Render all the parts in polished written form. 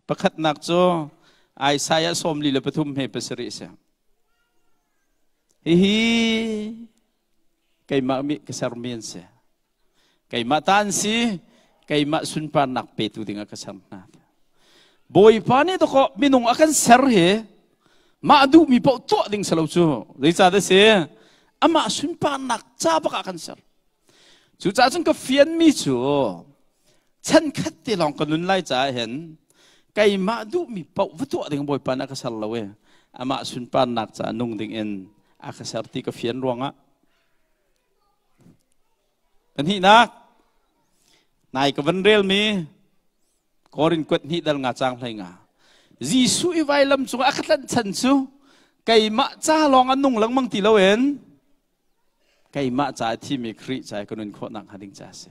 Pakhatnak cu Isaiah 43 si. Hihi keimah mi ka sermi an si. Keimah ta an si, keimah sunparnak petu dingah ka ser hna. Bawipa nih dawkaw minung a kan ser hi mah duhmi paoh tuah ding si lo cu. Zeicahdah si? Amah sunparnak ca bak ah kan ser. Cucaah cun ka fianmi cu chan khat te lawng ka nun lai caah hin keimah duhmi paoh va tuah ding Bawipa nih a ka ser lo i amah sunparnak caah nung ding in a ka ser ti ka fian ruangah. Pahnihnak, nai ka van relmi Korin kuat hnih dal nga cang hlei nga. Jesuh i vailam cungah a ka tlanh chan cu keimah ca lawng a nung lengmang ti loin keimah ca a thimi Khrih ca i ka nun khawhnak hnga ding ca a si.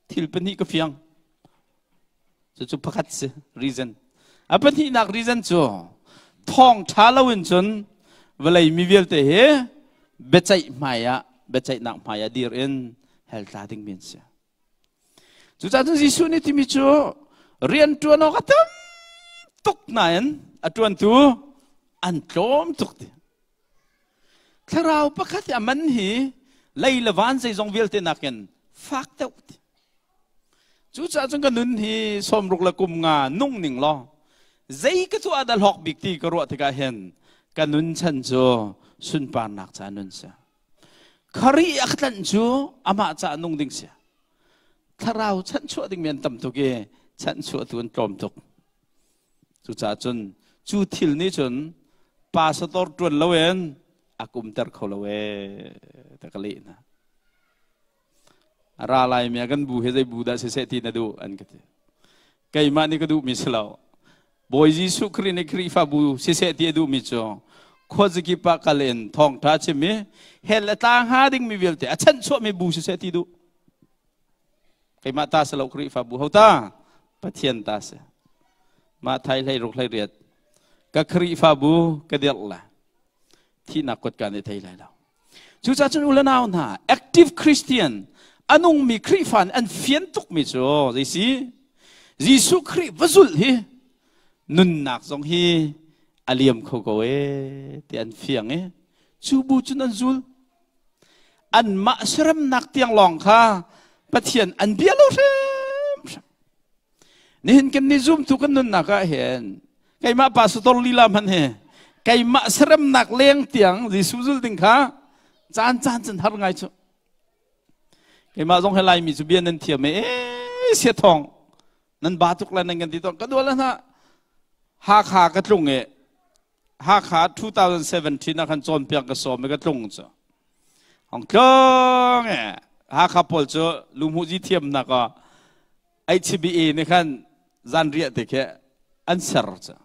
Thil pahnih ka fiang. Cucu pakhat si, reason. A pahnihnak reason cu thawng ṭha loin cun vawlei mi vialte hi biaceih hmai ah biaceihnak hmai ah dir in hell tla ding mi an si. Cucaah cun Jesuh nih timi cu rian ṭuan awk a tam tuk nain a ṭuantu an tlawm tuk ti. Thlarau pakhat i a man hi lei le van zeizong vialte nakin fak deuh ti. Cucaah cun ka nun hi 60 le kum nga nung ning law zei ka tuah dah hlawk bik ti ka ruah tikah hin ka nun chan cu sunparnak ca nun si. Kharih a ka tlanh cu amah caah nung ding si. Thlarau chanhchuah ding mi an tam tuk i chanhchuah tu an tlawm tuk. Cucaah cun cu thil nih cun pastor ṭuan loin a kumter kho lo ee ta ka leh hna. A ra lai mi kan bu he zei bu dah siseh ti na duh an ka ti. Keimah nih ka duhmi si lo. Bawi Jesuh Khrih nih Khrihfabu siseh ti a duhmi cu khuazakip ah kal in thawngṭha chim i hell a tla hnga dingmi vialte a chanhchuahmi bu siseh ti duh. Keimah ta si lo Khrihfabu ho ta Pathian ta si. Mah thai hlei ruk hlei riat ka Khrihfabu ka dirh la thihnak kutka nih thei lai lo. Cucaah cun u le nau hna active Christian a nungmi Khrihfa nih an fian tukmi cu zei si Jesuh Khrih va zulh hi nunnak zong hi a liam kho ko ee ti an fiang i cu bu cun an zul. Anmah siaremnak tiang lawng kha Pathian an bia lo hrimhrim. Nihin kan nih zumtu kan nunnak ah hin keimah pastor lila hmanh hi keimah seremnak leng tiang Jesuh zul ding kha caan caan cun har ngai cu. Keimah zong he Laimi cu bia nan thiam e sia thong nan ba tuk le nan kan ti tawn ka dual hna Hakha ka tlung e Hakha 2017 ah khan cawnpiak ka sawm i ka tlung cu. Hong tlung e Hakha pawl cu luhmuhzi thiamnak ah HBA nih khan zanriah te khi an ser cu.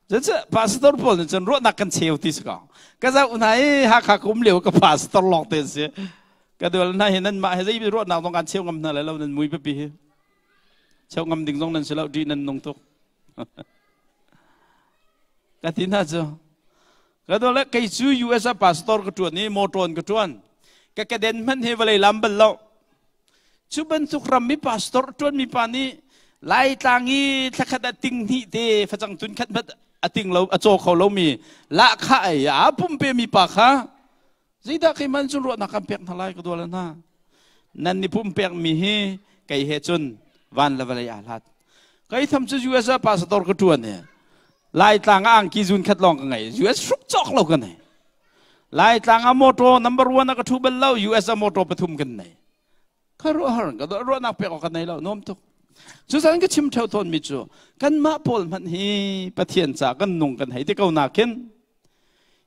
Cucu pastor pawl nih cun ruahnak kan cheu ti si ko. Ka zoh hna i Hakha ka um lio ka pastor lawng te an si. Ka dual hna hi nan mah hi zei ruahnak zong kan cheu ngam hna lai lo nan mui pipi hi. Cheu ngam ding zong nan si lo, ṭih nan nung tuk. Ka ti hna cu. Ka dual le kei cu US ah pastor ka ṭuan i motor in ka ṭuan. Ka keden hmanh hi vawlei lam bal lo. Cu bantuk ram i pastor ṭuanmi pa nih Laitlang i thlakhat ah ting hnih te facang tun khat hmanh a ting lo a caw kho lomi lahkhah ei aa pumpe mi pa kha zeidah keimah cun ruahnak kan pek hna lai ka dual hna nan ni pumpek mi hi kei he cun van le vawlei aa hlat kei tham cu US ah pastor ka ṭuan i Laitlang ah angki zun khat lawng ka ngei US hruk cawk lo ka nei Laitlang ah motor number one ah ka ṭhu bal lo US ah motor pathum kan nei kha ruah ka ruahnak pek awk ka nei lo nuam tuk cucaah ka chim ṭheo tawn mi cu kanmah pawl hmanh hi Pathian ca kan nung kan hei ti ko nakin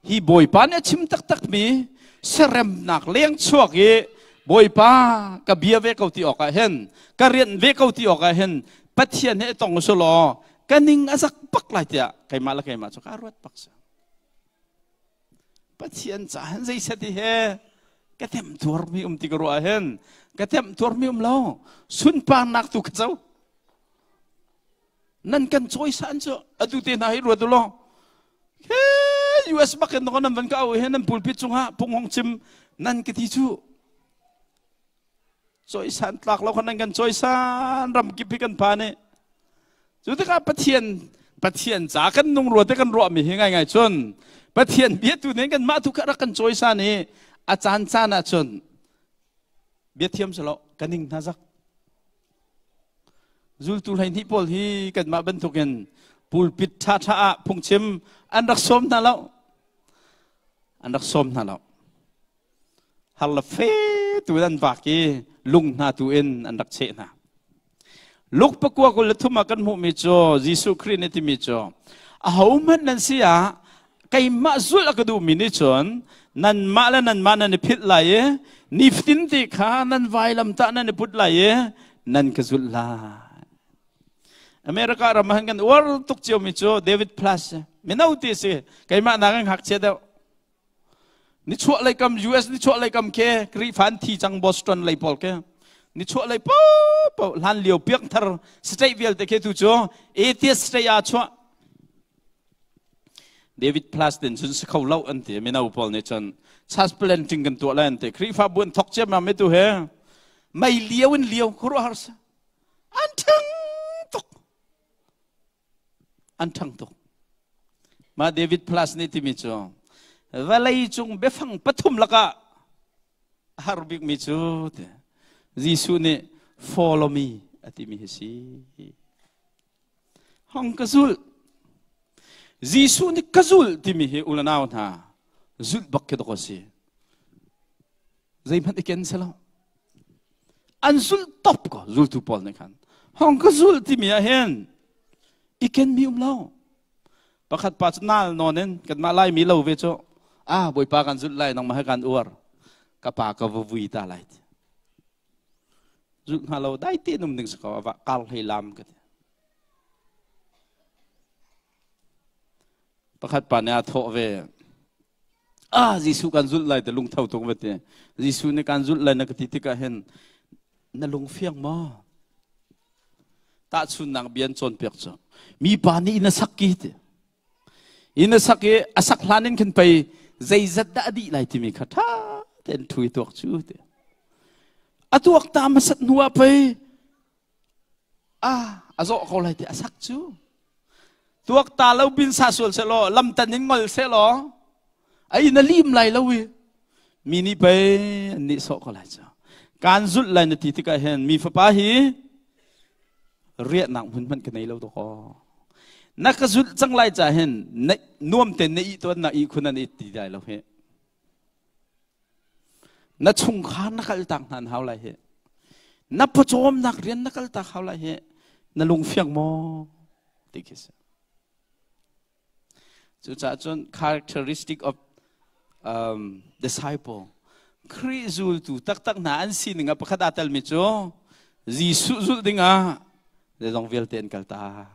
hi Bawipa nih a chim taktak mi seremnak leng chuak i Bawipa ka bia ve ko ti awk ah hin ka rian ve ko ti awk ah hin Pathian he tong su law ka ning a zak bak lai tiah keimah le keimah cu ka ruat bak si Pathian ca hin zei set hi he ka temtuarmi um ti ka ruah hin ka temtuarmi um lo sunparnak tu ka co nan kan cawisan cu atu te hna hi ruat u law he US bak in nan van ka au he nan pulpit cungah pung hong chim nan ka ti cu cawisan tlak lo khan nan kan cawisan ram kip hi kan phan i. Cu tikah Pathian Pathian ca kan nung rua te kan ruahmi hi ngaingai cun Pathian bia tu nih kan mah tu kha rak kan cawisan i a caan caan ah cun bia thiam selaw ka ning hna zak. Zultu 12 pawl hi kanmah bantukin pulpit ṭhaṭha ah phungchim an rak sawm hna lo. An rak sawm hna lo. Har le fe tu an vak i lung hna tu in an rak cheh hna. Luke 23 ah kan hmuhmi cu Jesuh Khrih nih timi cu ahohmanh nan si ah keimah zulh a ka duhmi nih cun nanmah le nanmah nan i philh lai i nifatin te kha nan vailam tah nan i put lai i nan ka zulh lai. America ram ah kan uar tuk ciomi cu David Plus mino ti si keimah nak in ngakchia deuh. Nichuah lei kam US nichuah lei kam ke Khrihfa an thi cang Boston lei pawl ke nichuah lei paohpaoh hlan lio piakthar state vialte ke tu cu atheist state ah chuah David Plus din cun si kho lo an ti mino pawl nih cun church planting kan tuah lai an ti Khrihfabu an thok ciammam mi tu he mei lio in lio khuaruahhar si an ṭhang tuk an ṭhang tuk mah David Plus nih timi cu vawlei cung biafang pathum lakah a har bikmi cu Jesuh nih follow me a timi hi si Hong ka zulh. Jesuh nih ka zulh timi hi u le nau hna zulh bak khi dawk a si. Zeihmanh i ken si lo. An zulh top ko zultu pawl nih khan. Hong ka zulh timi ah hin i ken mi um lo. Pakhat pa cu nal nawn in kanmah Laimi lo ve cu ah Bawipa kan zulh lai nangmah he kan uar ka pa ka va vui ta lai ti. Zulh hnga lo dai te um ding si ko ava kar hlei lam ka ti. Pakhat pa nih a thawh ve. Ah Jesuh kan zulh lai te lungtho tuk va ti. Jesuh nih kan zulh lai na ka ti tikah hin na lung fiang maw? Tahchunnak bia an cawnpiak cu. Mi pa nih inn a sak ki ti. Inn a sak i a sak hlan in khin pei zeizat dah a dih lai timi kha ṭha tein ṭhu i tuak cu ti. A tuak ta hmasat hnu ah pei ah a zawh ko lai ti a sak cu. Tuak ta lo bin sa sual selaw lamtan in ngol selaw a inn a lim lai lo i mi nih pei an nih sawh ko lai cu. Kaan zulh lai na ti tikah hin mi fapa hi riahnak hmun hmanh ka nei lo dawkaw na ka zulh cang lai ca hin na nuam ten na ih tuan na ih khun an it ti dai lo hi na chungkhar na kal tak hna hau lai hi na pawcawmnak rian na kal tak hau lai hi na lung fiang maw ti khi si Cucaah cun characteristic of disciple Khrih zultu taktak hna an sining ah pakhat aa telmi cu Jesuh zulh dingah zeizong vialte an kal ta.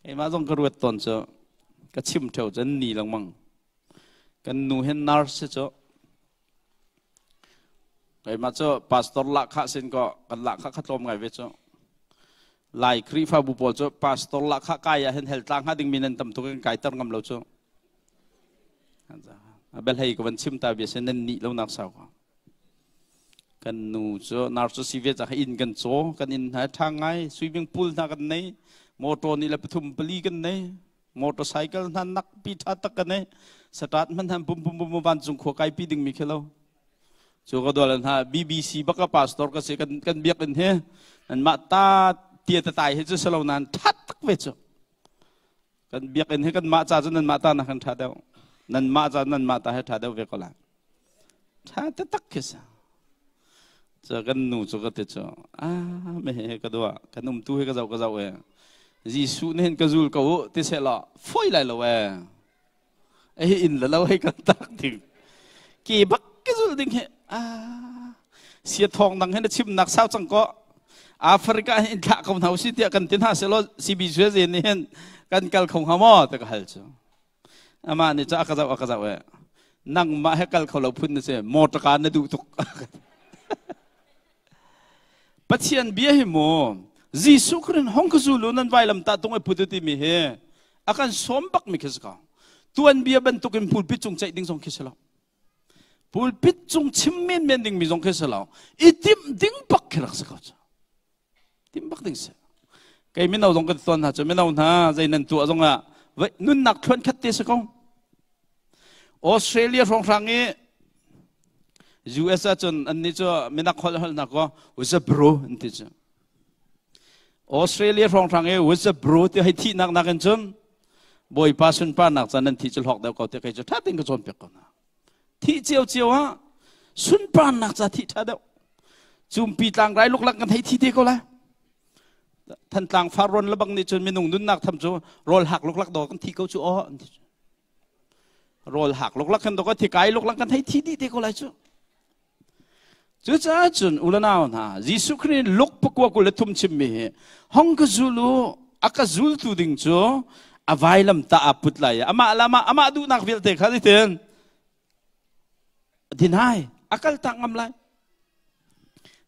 Keimah zong ka ruat tawn cu ka chim theo cun ni lengmang. Kan nu hin nurse cu Keimah cu pastor lahkhah sin ko kan lahkhah kha tlawm ngai ve cu. Lai Khrihfabu pawl cu pastor lahkhah kai ah hin hell tla hnga dingmi nan tam tuk in kaiter ngam lo cu. Biahlei ka van chim ta bia sin nan nih lo nak sau ko. Kan nu cu nurse si ve ca inn kan caw kan inn hna ṭha ngai swimming pool hna kan nei motor nih le pathum pali kan nei motorcycle hna nak pi tha tak kan ei satat hman han pum pum pum van cung khua kai pi ding mi khi lo cu ka dol hna BBC baka pastor ka si kan kan biak in he nan mah ta tia ta tai he chu selo nan that tak ve chu kan biak in he kan mah cha chu nan mah ta na kan tha deuh nan mah cha nan mah ta he tha deuh ve ko la Ṭha taktak khi si. Cu kan nu cu ka ti cu, ah me he ka dua, kan umtu he ka zoh ka zoh e. Jesuh nih hin ka zul ko u ti seh law foi lai lo e. Ei inn le lo hei kan tak ding. Ke bak ka zul ding hi ah sia thawng dang hin na chimnak sau cang ko. Africa hin in thlah ko hna usih tiah kan ti hna selaw CB Suez nih hin kan kal kho hnga maw ti ka hal cu. Amah nih cu a ka zoh a ka zoh e nangmah he kal kho lo phun na si motorka na duh tuk. Pathian bia hi mu Jesuh Khrih hong ka zulu nan vailam ta tung e putu timi hi a kan sawm bak mi khi si ko. Tuan bia bantukin pulpit cung ceih ding zong khi si lo. Pulpit cung chim men men ding mi zong khi si lo. I timh ding bak khi rak si ko cu. Tim bak ding si. Kei mino zong kan tuan hna cu mino hna zei nan tuah zong ah nunnak thluan khat te si ko. Australia hrawnghrang i US ahcun annih cu minak holh holh hna ko what's up bro an ti cu. Australia hrawnghrang i what's up bro ti hei thihnak nakin cun Bawipa sunparnak ca nan thih cu hlawk deuh ko ti kei cu ṭha tein ka cawnpiak ko hna. Thih ciocio ah sunparnak ca thih ṭha deuh. Cumpi tlangrai luklak kan hei thi te ko lai. Thantlang farrawn lebang nih cun minung nunnak tham cu rawl hak luklak dawh kan thi ko cu aw an ti cu. Rawl hak luklak kan dawh thi kai luklak kan hei thi dih te ko lai cu. Cucaah cun ulanau hna Jesuh Khrih luk pakua 23 chimmi hi hong ka zul u a ka zultu ding cu a vailam ta aa put lai amah le amah amah duhnak vialte kha zeitin deny a kal tak ngam lai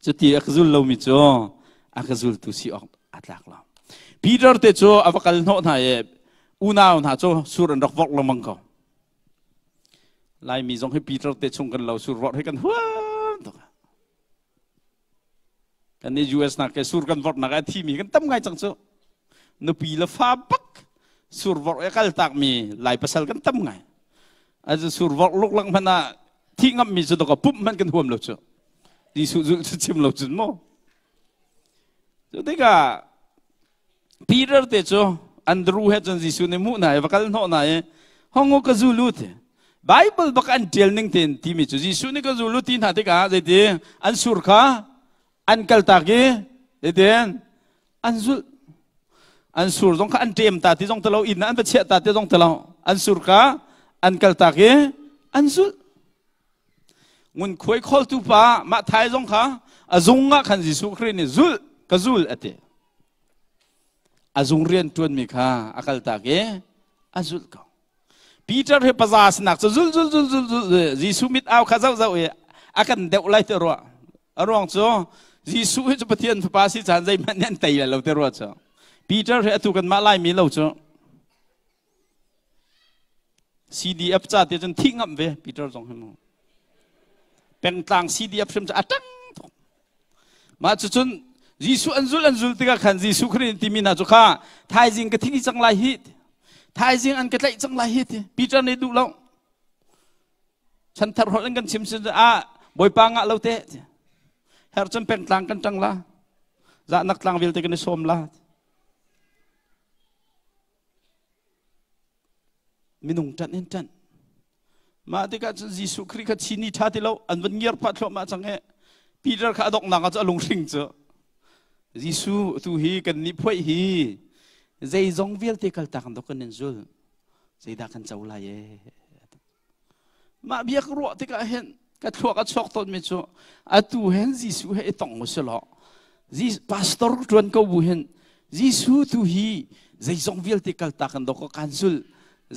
cuti a ka zul lomi cu a ka zultu si awk a tlak lo Peter te cu a va kal hnawh hna i unau hna cu sur an rak vorh lengmang ko Laimi zong hi Peter te chung kan lo sur vorh hi kan huam tuk kan ni US nak ke sur kan vorh nak a thi mi kan tam ngai cang cu nupi le fa bak sur vorh e kal tak mi lai pasal kan tam ngai azu sur vorh luk lang hmanh ah thi ngam mi cu to ka pump hmanh kan huam lo cu Jesuh zulh cu chim lo cun mu cu tikah Peter te cu Andrew he cun Jesuh nih hmuh hna i va kal hnawh hna i hongo ka zul u ti Bible bak an ṭial ning tein timi cu Jesuh nih ka zul u ti hna tikah zeiti an sur kha an kaltak i zeitin an zulh an sur zong kha an ṭem ta ti zong talo inn ah an va chiah ta ti zong talo an sur kha an kaltak i an zulh ngunkhuai khawltu pa mah thai zong kha a zung ah khan Jesuh Khrih nih zulh ka zul a ti a zung rian ṭuanmi kha a kaltak i a zulh ko Peter he paza sinak cu zul zul zul zul zul Jesuh mit au kha zoh zoh i a kan deuh lai te ruah a ruang cu Jesuh hi cu Pathian fapa si caan zeihmanh nih an tei lai lo te ruah cu Peter he atu kan mah laimi lo cu CDF ca te cun thih ngamh ve Peter zong hi mu pengtlang CDF hrim cu a ṭang tuk mah cu cun Jesuh an zul an zul tikah khan Jesuh Khrih timi hna cu kha thaizing ka thing cang lai hi thaizing an ka tlaih cang lai hi ti Peter nih duh lo chanthar holh in kan chim sin ah bawipa ngah lo te her cun pengtlang kan ṭang la zahnak tlang vialte kan i sawm la Minung ṭanh in ṭanh. Mah tikah cun Jesuh Khrih kha chini ṭha ti lo an van ngiar phah thluahmah cang i Peter kha a donghnak ah cu a lunghring cu Jesuh tu hi kan nih phuaih hi zeizong vialte kaltak in dok kan in zul zeidah kan co lai e Mah bia ka ruah tikah hin ka thluak a chuak tawnmi cu atu hen Jesuh he i tong u si law pastor ṭuan ko bu hin Jesuh tu hi zeizong vialte kaltak in dawk ka kan zul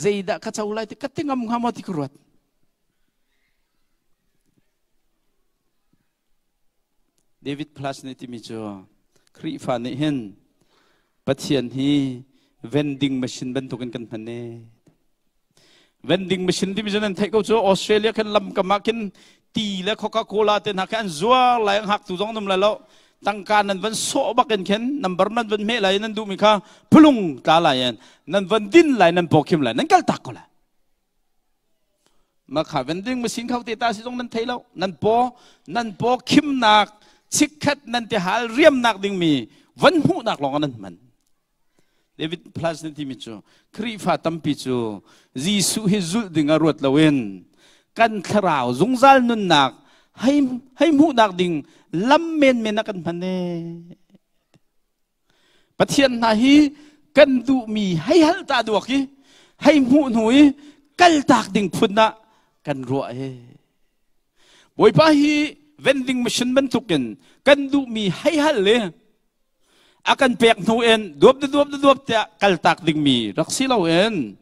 zeidah ka co lai ti ka ti ngam hnga maw ti ka ruat. David Plus nih timi cu Khrihfa nih hin Pathian hi vending machine bantukin kan hman e. Vending machine timi cu nan theih ko cu Australia khan lam kam ah khin ti le Coca-Cola te hna khin an zuar lai an hak tu zong num lai lo tangka nan van sawh bak in khin number nan van hmeh lai nan duhmi kha phulung tla lai in nan van din lai nan pawkhim lai nan kal tak ko lai Ma kha vending machine kho te ta si zong nan thei lo nan paw nan paw khimnak chikkhat nan ti hal riamnak dingmi van hmuhnak lawng nan hman David Plus nih timi cu Khrihfa tampi cu Jesuh hi zulh ding ah ruat loin kan thlarau zungzal nunnak hei hei hmuhnak ding lam menmen ah kan hman e Pathian hna hi kan duhmi hei hal ta duak i hei hmuh hnu i kaltak ding phun ah kan ruah he. Bawipa hi vending machine bantukin kan duhmi hei hal le a kan pek hnu in duap duap duap tiah kaltak dingmi rak si loin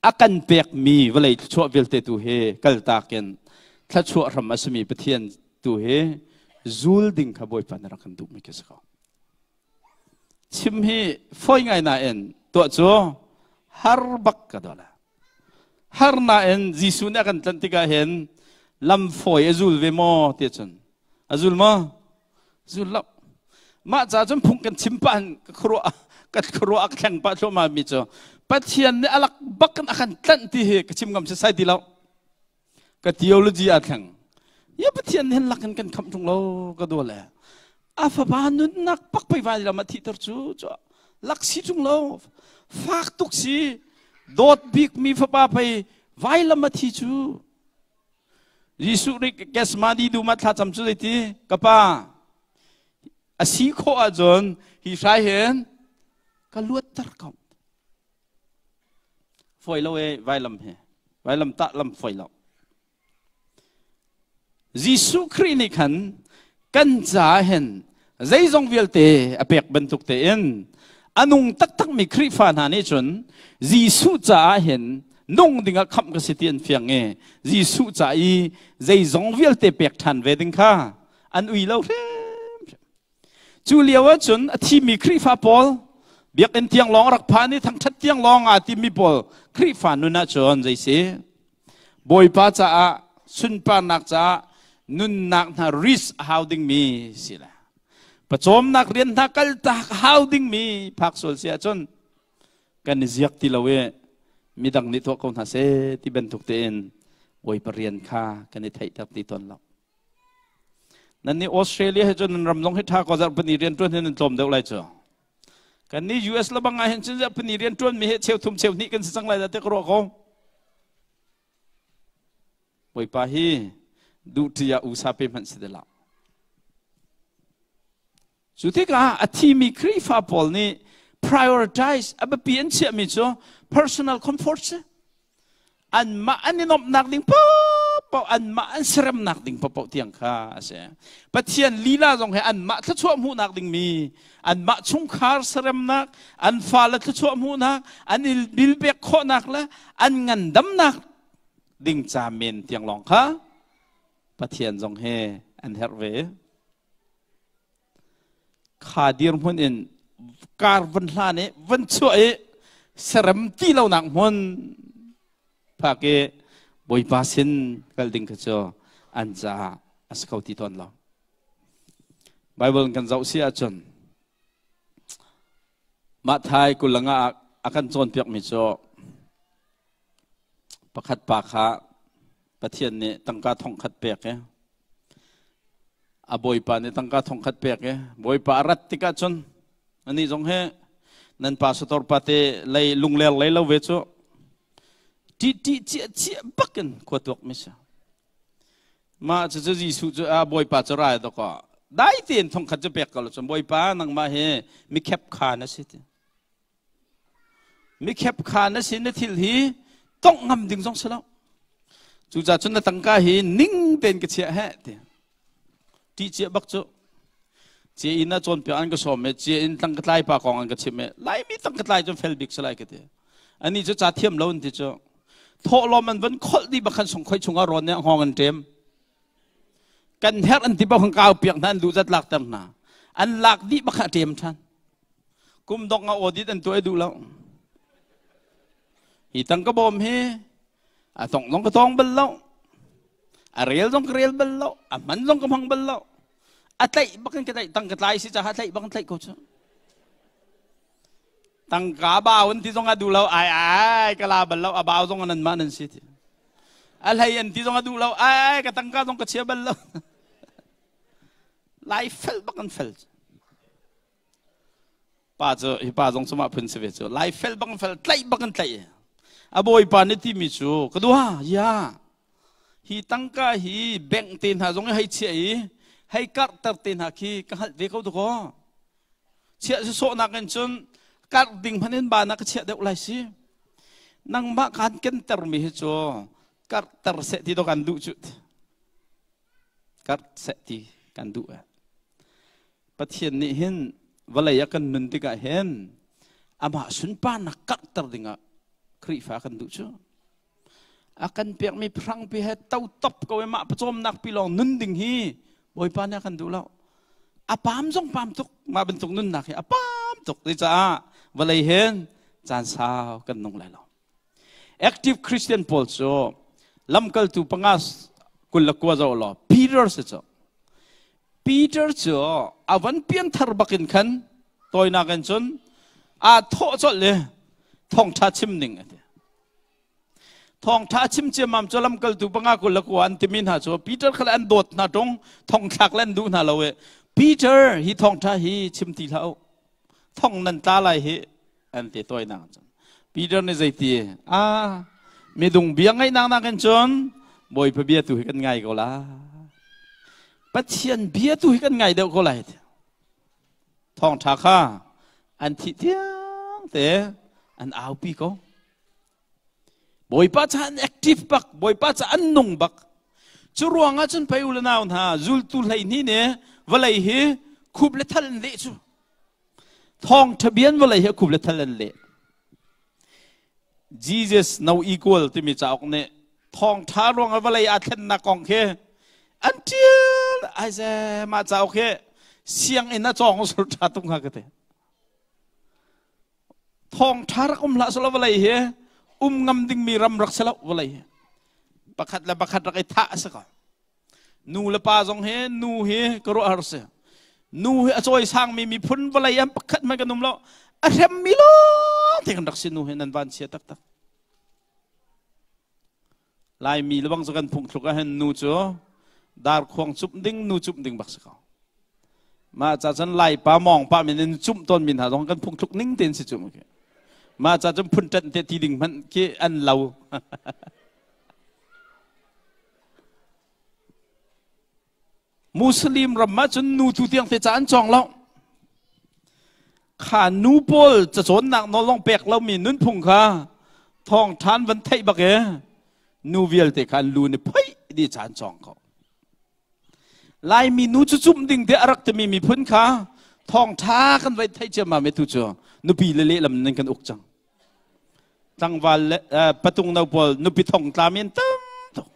a kan pekmi vawlei thluachuah vialte tu hi kaltak in thluachuah hram a simi Pathian tu hi zul ding kha Bawipa na rak kan duhmi khi si ko. Chim hi fawi ngai nain tuah cu har bak ka daw la. Har nain Jesuh nih a kan tlanh tikah hin lam fawi a zul ve maw ti cun a zul maw? Zul lo. Mah ca cun phung kan chim pah ka khuaruah ka khuaruah a thleng pah thluahmah mi cu Pathian nih alak bak in a kan tlanh ti hi ka chim ngam si sai ti lo. Ka theology a thleng. Ya Pathian nih hin lak in kan khamh ṭung lo ka dua le. A fapa nunnak pak pei vai lam a thihter cu cu lak si ṭung lo. Fak tuk si. Dawt bik mi fapa pei vailam a thi cu. Jesuh nih Gethsemane dum ah thlacam cu zeiti? Ka pa, a si khawh ahcun hi hrai hin ka luatter ko. Fawi lo e vailam hi. Vailam tah lam fawi lo. Jesuh Khrih nih khan kan caah hin zeizong vialte a pek bantuk tein a nung taktakmi Khrihfa hna nih cun Jesuh caah hin nung dingah khamh ka si ti an fiang i Jesuh ca i zeizong vialte pek ṭhan ve ding kha an ui lo hrimhrim. Cu lio ah cun a thimi Khrihfa pawl biakinn tiang lawng rak phan i thangṭhat tiang lawng aa timi pawl Khrihfa nun ah cun zei si Bawipa caah sunparnak caah nunnak hna risk a hau dingmi si le pawcawmnak rian hna kaltak hau dingmi phak sual si ahcun kan i ziak ti lo i midang nih tuah ko hna seh ti bantuk tein Bawipa rian kha kan i theihter ti tawn lo. Nan nih Australia he cun nan ram zong hi ṭha ko zarhpini rian ṭuan hin nan tlawm deuh lai cu. Kan nih US le bang ah hin cun zarhpini rian ṭuan mi he cheu thum cheu hnih kan si cang lai dah ti ka ruah ko. Bawipa hi duh ṭi ah usa pe hmanh si ti lo. Cu tikah a thimi Khrihfa pawl nih prioritize a biapi an chiahmi cu personal comfort si. Anmah an i nuamhnak ding paohpaoh, anmah an seremnak ding paohpaoh tiang kha a si. Pathian lila zong he anmah thluachuah hmuhnak dingmi, anmah chungkhar seremnak, an fale thluachuah hmuhnak, an bilpek khawhnak le an ngandamnak ding ca men tiang lawng kha Pathian zong he an herh ve. Kha dirhmun in kar van hlan i van chuah i serem ti lonak hmun phak i Bawipa sin kal ding kha cu an caah a si kho ti tawn lo. Bible kan zoh si ahcun Matthai kulanga ah a kan cawnpiakmi cu pakhat pa kha Pathian nih tangka thongkhat pek i a bawipa nih tangka thongkhat pek i bawipa a rat tikah cun anih zong hi nan pastor pa te lei lungler lei lo ve cu ṭih ṭih ciah ciah bakin khua tuak mi si mah cu cu Jesuh cu a bawipa cu rai dawkaw dai tein thongkhat cu pek ko lo cun bawipa nangmah hi mikhep kha na si ti Mikhep kha na sin na thil hi tongh ngam ding zong si lo. Cucaah cun na tangka hi ning tein ka chiah he ti. Ṭih cia bak cu. Cia in a cawnpiak an ka sawm i cia in tangka tlai pa kong an ka chimh i Laimi tangka tlai cun fel bik si lai ka ti. Ani cu ca thiam lo an ti cu. Thawhlawm an van kholh dih bak khan sungkhoi chungah rawn nih hngawng an ṭem. Kan herh an ti bak kan kau piak hna an duh zat lakter hna. An lak dih bak khan a ṭem ṭhan. Kum dong ah audit an tuah duh lo. Hi tangka bawm hi a tong zong ka tong bal lo. A rel zong ka rel bal lo. A hman zong ka hmang bal lo. A tlaih bak in ka tlaih tangka tlai si caah tlaih bak in tlaih ko cu. Tangka bau an ti zong a duh lo. Ai ai ka la bal lo. A bau zong nan mah nan si ti. A hlei an ti zong a duh lo. Ai ai ka tangka zong ka chia bal lo. Lai fel bak an fel. Pa cu hi pa zong cu mah phun si ve cu lai fel bang fel tlaih bang in tlaih a bawipa nih timi cu ka dua ya hi tangka hi bank te hna zong hei chiah i hei karhter te hna khi ka hngalh ve ko dakaw chiah si sawhnak in cun karh ding hmanh in ba na ka chiah deuh lai si nangmah kaan kenter mi hi cu karhter seh ti do kan duh cu karh seh ti kan duh Pathian nih hin vawlei ah kan nun tikah hin amah sunparnak karhter dingah Khrihfa kan duh cu. A kan pekmi phrangpi he to top ko i mah pawcawmnak pi lawng nun ding hi Bawipa nih a kan duh lo. A pam zong pam tuk mah bantuk nunnak hi a pam tuk caah vawlei hin caan sau kan nung lai lo. Active Christian pawl cu lamkaltu panga 29 zoh law Peter si cu. Peter cu a van pianthar bakin khan tawinak in cun aa thawh colh le thawngṭha chim ding a ti. Thawngṭha chim ciammam cu lamkaltu panga kul le kua an timi hna cu Peter kha le an dawt hna ṭung, thongthlak le an duh hna lo i Peter hi thawngṭha hi chim ti hlah u, thong nan tla lai hi an ti tawinak cun. Peter nih zeiti a midung bia ngaihnak nakin cun Bawipa bia tu hi kan ngai ko la. Pathian bia tu hi kan ngai deuh ko lai. Thawngṭha kha an thih tiang te an aupi ko. Bawipa ca an active bak, Bawipa ca an nung bak. Cu ruangah cun pei u le nau hna zultu 12 nih vawlei hi khup le thal an leh cu. Thawngṭha bian vawlei hi khup le thal an leh. Jesus no equal timi cauk nih thawngṭha ruangah vawlei aa thlennak kong khi an ṭial ai ze mah cauk hi sianginn a cawng sur ṭha tuk hnga ka ti. Thawngṭha rak um hlah selaw vawlei hi um ngam dingmi ram rak si lo vawlei hi. Pakhat le pakhat rak i thah a si ko. Nu le pa zong hi nu hi ka ruah har si. Nu hi a cawisangmi miphun vawlei an pakhat hmanh kan um lo. A hremmi lawng te kan rak si nu hi nan van chia taktak. Laimi lebang cu kan phungthluk ahhin nu cu darkhuang cumh ding nu cumh ding bak si ko. Mah ca cun Laipa mawng pa min in cumh tawn mi hna zong kan phungthluk ning tein si cu. Mah ca cun phun ṭanh te ti ding hmanh khi an lo. Muslim ram ah cun nu tu tiang te ca an cawng lo. Kha nu pawl cacawnnak nawl lawng pek lomi nunphung kha thawngṭhan van theih bak e nu vialte kha an lu ni phoih dih ca an cawng ko. Laimi nu cu cumh ding te a rak timi miphun kha thawngṭha kan vai theih ciammam e tu cu nupi le lehlam nan kan uk cang. Tlangval le patung no pawl nupi thong tla men tam tuk.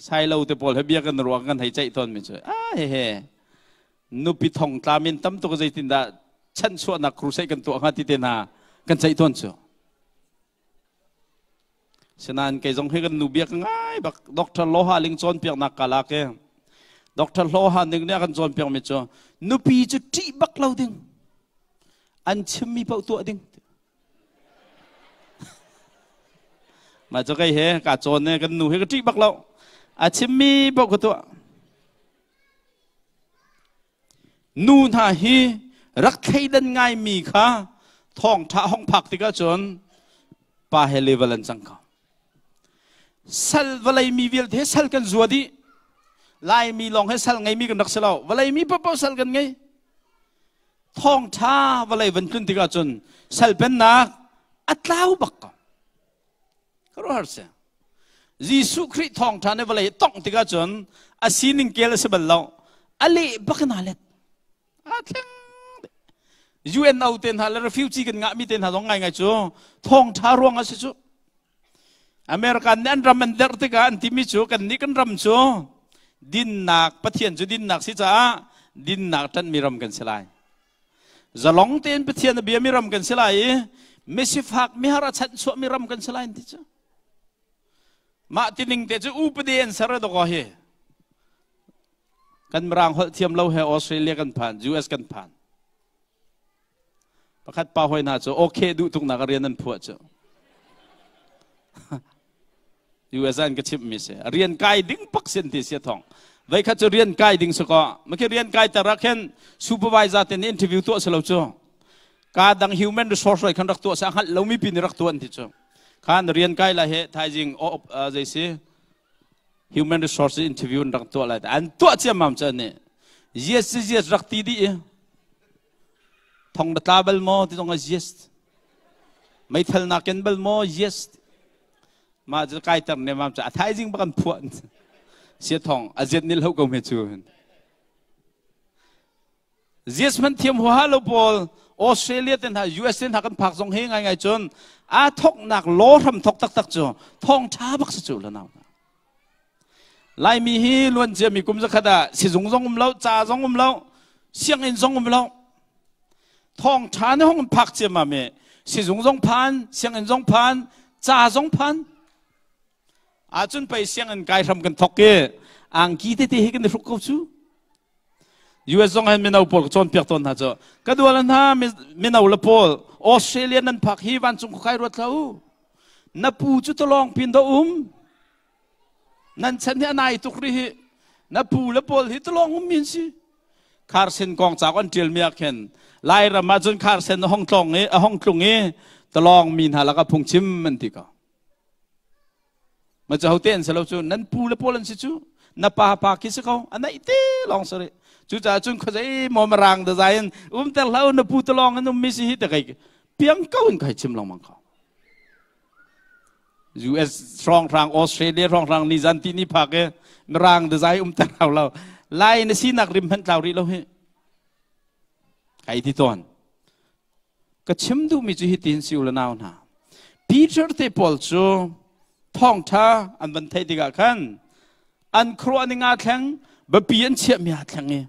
Sailo te pawl he bia kan ruang kan hei ceih tawn mi cu a he he nupi thong tla men tam tuk zeitindah chanchuahnak crusade kan tuah hnga ti te hna kan ceih tawn cu. Sinain kei zong hi kan nu bia ka ngai bak Dr. Loha ling cawnpiaknak ka lak i Dr. Loha ning nih a kan cawnpiak mi cu nupi cu ṭih bak lo ding an chimmi paoh tuah ding mah cu kei he ka cawn ne kan nu hi ka ṭih bak lo a chimmi paoh ka tuah Nu hna hi rak thleidan ngaimi kha thawngṭha hong phak tikah cun pa he level an cang ko. Sal vawlei mi vialte sal kan zua dih. Laimi lawng he sal ngeimi kan rak si lo. Vawlei mi paohpaoh sal kan ngei. Thawngṭha vawlei van tlun tikah cun sal pennak a tlau bak ko. Khuaruahhar si. Jesuh Khrih thawngṭha nih vawlei tongh tikah cun a sining kel a si bal lo. A leh bak in aa let. Aa thleng. UNO te hna le refugee kan ngahmi te hna zong ngaingai cu thawngṭha ruang a si cu. American nih an ram an derh tikah an timi cu kan nih kan ram cu dinnak Pathian cu dinnak si caah dinnak ṭanhmi ram kan si lai. Zalong tein Pathian a biami ram kan si lai i misifak mihar a chanhchuahmi ram kan si lai ti cu. Mah tining te cu upadi an ser dawk hi. Kan mirang holh thiam lo he Australia kan phan, US kan phan. Pakhat pa hoi hna cu okay duh tuk nak rian an phuah cu. US an ka chimh mi si. Rian kai ding pak sin ti sia thong. Vai khat cu rian kai ding sako. Maki rian kai tar khen supervisor ten interview tuah selo cu. Ka dang human resource roi khan rak tuah sa hngalh lomi pin rak tuan ti cu. Khan rian kai la he thaizing o zei si human resource interview rak tuah lai an tuah ciammam chan ni yes yes rak ti di Thong na tla bal maw ti zong ah yes. Meithal na ken bal maw yes. Mah cu kai ter ne mam cu a thaizing bak an phuah. Sia thong a ziat nil ho ko me cu. Zias man thiam huaha lo pawl Australia te hna US te hna kan phak zong he ngai ngai cun a thoknak law hram thok taktak cu thong tha bak si cu la nau. Laimi hi luancia mi kum zakhat ah sizung zong um lo, ca zong um lo, sianginn zong um lo. Thawngṭha nih hong phak ciammam i sizung zong phan, sianginn zong phan, ca zong phan. Ahcun pei sianginn kai hram kan thok i angki tete hi kan i hruk ko cu. US zong hin mino pawl ka cawnpiak tawn hna cu. Ka dual hna mino le pawl Australia nan phak hi vancung khuakai ruat hlah u. Na pu cu talawng pin do um. Nan chan hi a nai tuk rih hi. Na pu le pawl hi talawng um min si. Kharsen kong ca an ṭial mi ah khin Lairam ah cun kharsen a hong tlong i a hong tlung i talawng mi hna lakah phungchim an ti ko. Ma cu hote an si lo cu nan pu le pawl an si cu na pa pa khi si ko a naih te lawng si rih. Cucaah cun khuazei maw mirang da zai in umter hlah u na pu talawng an um mi si hi te kai piang ko in kai chim lengmang ko. US hrawnghrang Australia hrawnghrang ni zan ti ni phak i mirang dazai um ter hau lo lai na sinak rim hmanh tlau rih lo hi kai ti tawn ka chim duhmi cu hitin si u le nau hna Peter te pawl cu thawngtha an van theih tikah khan an khuaruah ning aa thleng biapi an chiahmi aa thleng i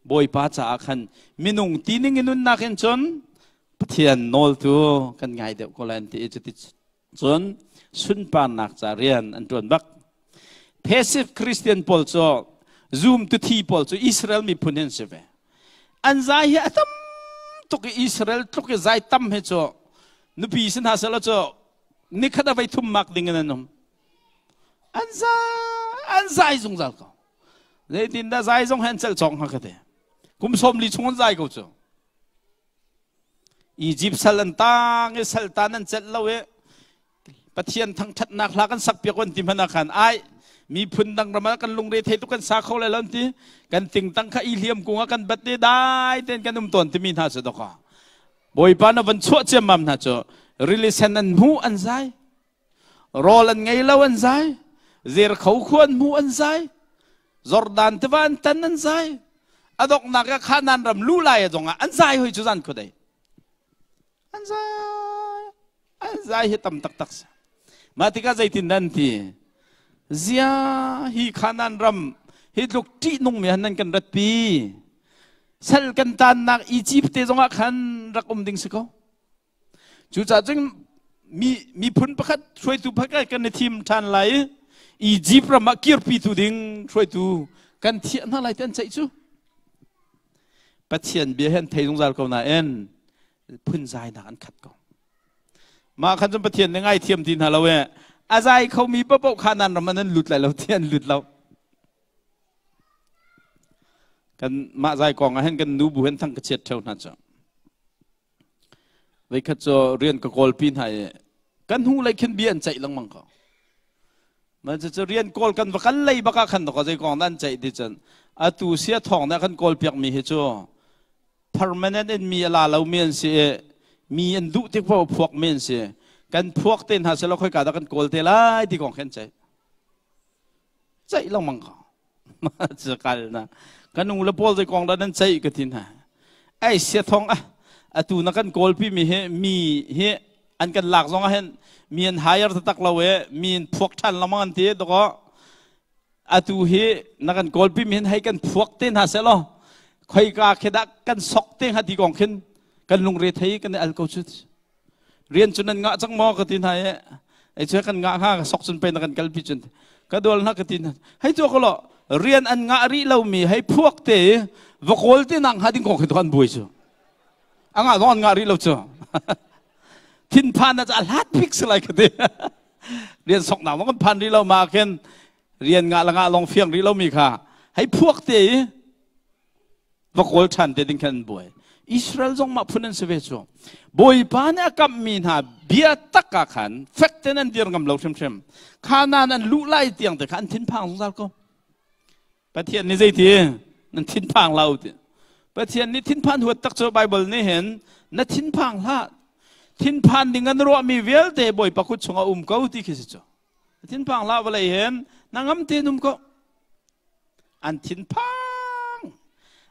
Bawipa caah khan minung tining in nunnak in cun Pathian nawl tu kan ngai deuh ko lai an ti i cuti cun sunparnak ca rian an ṭuan bak. Passive Christian pawl cu zum tu thi pawl cu Israel miphun hin si ve. An zai hi a tam tuk i Israel tluk i zai tam hi cu nupi sin hna selaw cu nikhat a vei thum mak ding in an um. An zai an zai zungzal ko. Zeitindah zai zong hi an celh cawk hnga ka ti. Kum 40 chung an zai ko cu. Egypt sal an tang i sal tan an celh lo i Pathian thangṭhatnak hla kan sak piak an ti hmanh ah khan ai miphun dang ram ah kan lungre thei tuk kan sa kho lai lo an ti kan tingtang kha i hliam kung ah kan bat te dai ten kan um tawn timi hna cu dawk Bawipa na van chuah ciammam hna cu rili sen an hmu an zai rawl an ngei lo an zai zer kho khu an hmu an zai Jordan tiva an tan an zai a donghnak ah Khanan ram lu lai a zong ah an zai hoi cu zan khuadei an zai an zai hi tam taktak si mah tikah zeitin nan ti zia hi Khanan ram hi tluk ṭihnung mi han nan kan ratpi sal kan tannak Egypt te zongah khan rak um ding si ko Cucaah cun mi miphun pakhat hruaitu pakhat kan i thim ṭhan lai i Egypt ram ah kirpitu ding hruaitu kan thiah hna lai ti an ceih cu. Pathian bia hi an thei zungzal ko nain phunzainak an khat ko. Mah khan cun Pathian nih ngaithiam ti hna lo e a zai khomi paohpaoh kha nan ram ah nan lut lai lo ti an lut lo. Kan mah zai kong ah hin kan nu bu hin thang ka chiat ṭheo hna cu. Voikhat cu rian ka kawlpi hna i kan hnu lei khin bia an ceih lengmang ko. Mah cucu rian kawl kan va kal lei bak ah khan dawk zei kong dah an ceih ti cun atu sia thawng nih a kan kawlpiak mi hi cu permanent in mi a la lomi an si i mi an duh tik paoh phuak mi an si. Kan phuak te hna selaw khoika dah kan kawl te lai ti kong khi an ceih. Ceih lengmang ko. Cu kal na ka nu le pawl zei kong dah nan ceih ka ti hna. Ai sia thong ah atu na kan kawlpi mi hi mi hi an kan lak zong ah hin mi an hire taktak lo e mi an phuak ṭhan lengmang an ti dawkaw atu hi na kan kawlpi mi hin hei kan phuak te hna seh law khoika khi dah kan sok te hnga ti kong khin kan lungre thei kan i al ko cu rian cu nan ngah cang maw ka ti hna i ei cu kan ngah hnga sok cun pei na kan kalpi cun ka dual hna ka ti hna hei tu ko lo rian an ngah rih lomi hei phuak te i va kawl te nak hnga ding kong khi tu an buai cu a ngah zong an ngah rih lo cu thinphan na ca hlat bik si lai ka ti rian sok nak zong kan phan rih lo ma khin rian ngah la ngah long fiang rih lomi kha hei phuak te i va kawl ṭhan te ding khan an buai. Israel zong mah phun an si ve cu. Bawipa nih a kamhmi hna bia tak ah khan fek tein an dir ngam lo hrimhrim. Khanan an luh lai tiang te kha an thinphang zungzal ko. Pathian nih zeiti nan thinphang lo ti. Pathian nih thinphan huat tak cu Bible nih hin na thinphang hlah. Thinphan ding an ruahmi vialte Bawipa kut chungah um ko ti khi si cu. Thinphang hlah vawlei hin na ngam tein um ko. An thinphang